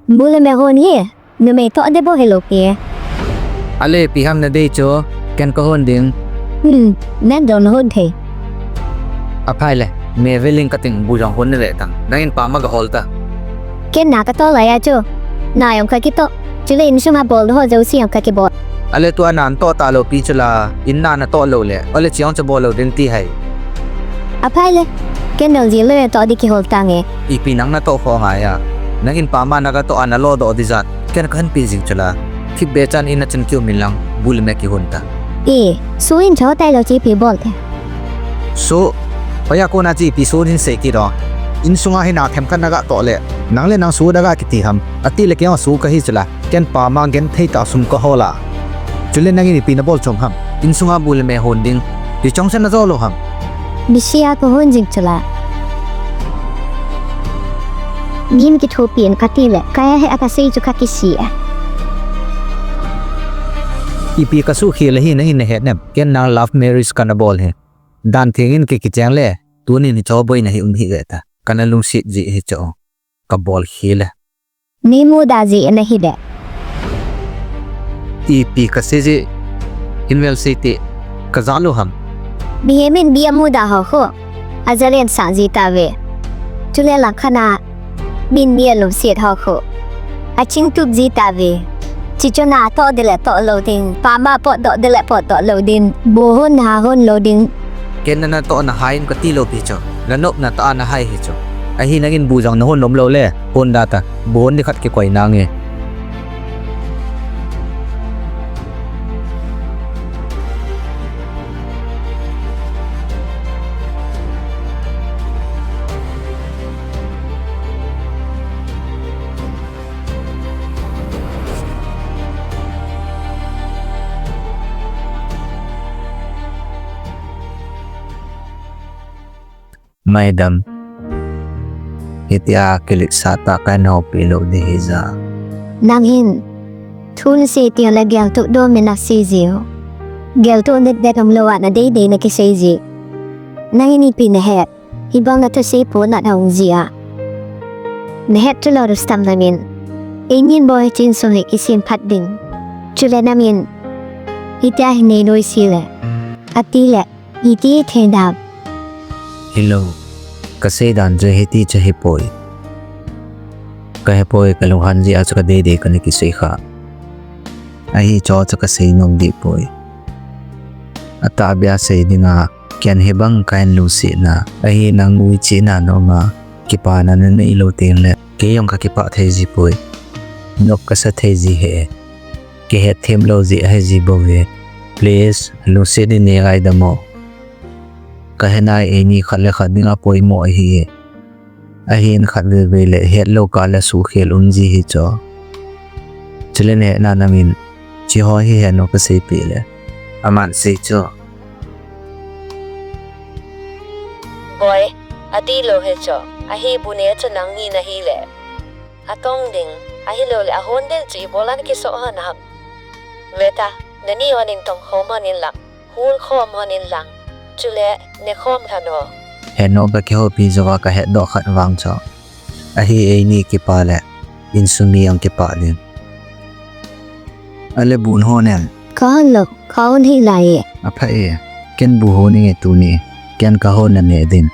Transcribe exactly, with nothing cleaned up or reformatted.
Bu le me hon hi, numei toh ding bou hilou pi. Ale ipi ham nadei chu, ken kahon ding. Hmm, nadon hon thei. Aphai le, me veling kating bu jong hon nile tang. Nangin pama gahol ta. Ken na katoh lai a chu. Na jong kakitoh. Chule insunga bol ho jouse jong kakibol. Ale tua natoh talou pi chu la, in na natoh lou le. Ale chiong cha bol lou ding ti hai. Aphai le, ken dong ji le toh ding kihol tange. Ipi nang natoh kho ngai a. Nangin pama nagatoh a nalodoh ding jat. Ken kahin pi jing chu la. Thipbeh chan in nachun kium in lang, bu le me kihon ta. E, Su in cho tailou chi ipi bol te. Su, hoiya kona chi ipi Su in sei ti do. Insunga hi na themkhat nagatoh le. Nang le nang Su naga kiti ham. Ati le kei jong Su kahi chu la. Ken pama genthei tah sum kahol a. Chule nangin ipi nabol chom ham. Insunga bu le me hon ding. Ichong chan najo lou ham. Bisia kahon jing chu la. Gim kithopi in kati le. Kaya hi akasei chu kakisi a. Ipi kasuh khel ahi nangin nahet nem. Ken nang love marriage kana bol hi. Dan thengin ki kicheng le. Tunin hicho boina hi um hih ve ta. Kana lungset ji hicho. Kabol khel e. Nei muda ji nahi de. Ipi kasei ji. In vel sei te. Kaja lou ham. Mihem in mi amuda ho khu. Ajalen sang ji tave. Chule langkhat a. Min mi alungset ho khu. Achingtup ji tave. Chichu natoh ding le toh lou ding. Pama potdoh ding le potdoh lou ding. Bu hon na hon lou ding. Ken na natoh na hai in kati lou pi chu. Nanop na tah a nahai hi chu. Ahi nangin bu jong nahon nom lou le. Hon da ta. Bu hon ding khat kikoi nange. Maidam. Hitia kiletsah tah kahin houpi lou ding hija. Nangin. Thu nasei teng le geltoh dom in nasei ji u. Geltoh det det umlou a nadei dei nakisei ji. Nangin ipi nahet. Hibang nathusei po nat hung ji a. Nahet chu lou Rustam nangin. Einin bou hiche insung hi kisem phat ding. Chule nangin. Hitia hi nei loi si le. Ati le. Iti thei dam. Hilou. Kasei dan chu hiti chu hipoi. Kahepoi kalunghan ji a chu kadei dei kana kisei kha. Ahi chu chu kasei nom deh poi. Atahbeh a sei dinga, ken hibang kahin lungsetna, ahi nang uichena na um a, kipana nanei lou teng le, kei jong kakipah thei ji poi. Nop kasa thei ji he. Kihet them lou ji ahi ji bou ve. Please, lungset in nei ngaidam o. Kahe nai eini khat le khat dinga poimo ahi e. Ahin khat veve le hetlou kah le suhkhel um ji hi chu. Chule neh na nangin, chiho hi heno kaseipeh le. Aman sei chu. Boi, atilou hi chu. Ahi bu neh chu nangni nahi le. Atong ding, ahilou le ahon ding chu ibol a nakisoh hon ham. Veta, nani hon in tong khom hon in lang. Hul khom hon in lang. Chule, ne khom lhon o. Heno kakihoupi jouva kahetdoh khat vang chu. Ahi eini kipah le, insung mi jong kipah ding. Ale bu nahon em? Kahon lou, kahon hih lai e. Apha e, ken bu hon inge tuni, ken kahon naneh ding.